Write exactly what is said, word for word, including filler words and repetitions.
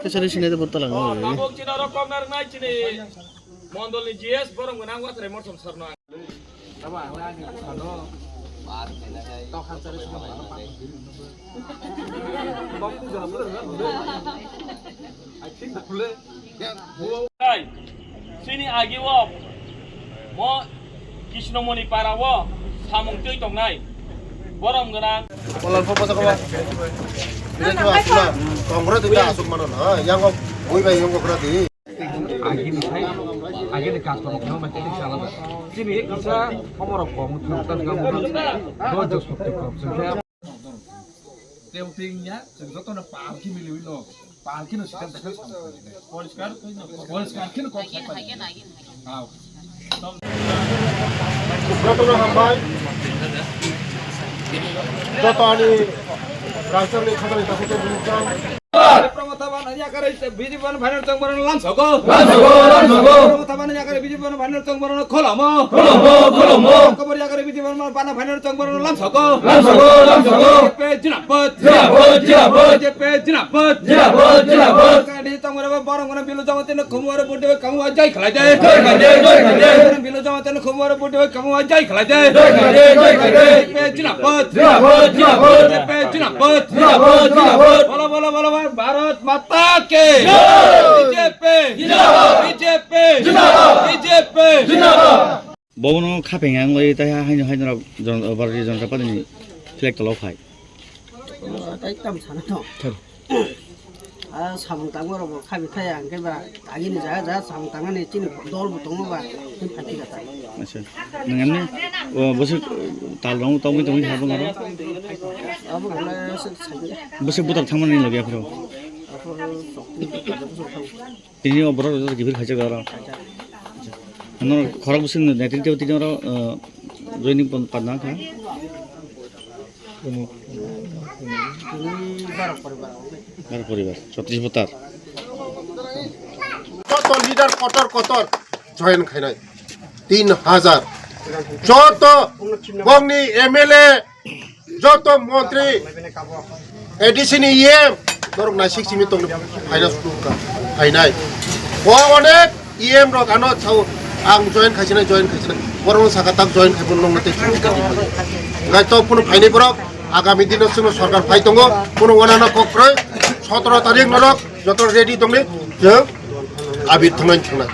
Kachari sinai de botol ang. Tabuk chini oro kok narwknai chini mondolni G S borom gwnang Watharai Morsom Sarno. Hai, chini agi o mo Krishnamoni para o samung twi tongnai. Borom gwnang. Polan pho posa kho. Ini tuh asuna. Kongres itu asuk mana na? Yang kok bui bai yang kok berarti. Agini sai, agini customer khe ma tei sala da. Chini kisa khobor kong thang ta ga mo. Do jok sokti kong sengkhe. Teu ting ya, seng joto na pal ki mili wino. Pal ki no sikan ta khe. Poliskar, poliskar ki no kok sai pa. Joto no hambai. Joto ani rangchak ni khotoni ta khe bumkan. Promotha ban yakare B J P ban final chong boron lam soko. Lam soko, lam soko. Promotha ban yakare B J P ban final chong boron kholomo. Kholomo, kholomo. Kobor yakare B J P ban final chong boron lam soko. Lam soko, lam soko. B J P jinabad. Jinabad, jinabad. B J P jinabad. Jinabad, jinabad. Kadi tong boron boron boron bilu jamatin khumwar budde kamu ajai khalai de. Jai khalai de, jai khalai de. Bilu jamatin khumwar budde kamu ajai khalai de. Jai khalai de, jai khalai de. B J P jinabad. Jinabad, jinabad. B J P jinabad. Jinabad, jinabad. Bolo, bolo, bolo, bolo. Bharat Mata ki! Jai! B J P! Jindabad! B J P! Jindabad! B J P! Jindabad! Bono khapeng ang lai tai ha haino haino rok jon-, Bharatiya Janata Party ni flag tolo phai. Tai tam sana to. Thar. Ah, samung tangma rok bo khabi thai ang khe ba agini jaga jaga samung tangmani chini dol bo tongma ba tei phaikhe ta. Acha. Nang amni, o, bwswk tal rong tongwi tongwi ha bwngaro? Abo gole se sai. Bwswk buthar thangmani logi aphuru? Aphuru sok. Tini o borok rok gibir khaijak aro. Ano khorok bwswk ni netrito tini oro, eh, joining pon-, panna kha. Baro poribar, chotris voter. Joto leader kotor kotor join khainai tin hajar. Joto bongni M L A, joto montri, A D C ni E M, norok naisik simi tongni phaina sukha phainai. Bo onek E M rok ano chao ang join khaisina, join khaisina. Borok saka tak join khai bono nongna tei sukha. Ngai to phunu phainai borok agami dino chwngno sorkar phai tongo. Phunu wanana kok kroi sotoro tarik norok joto ready tongni. Jeng abit thongnai thongnai.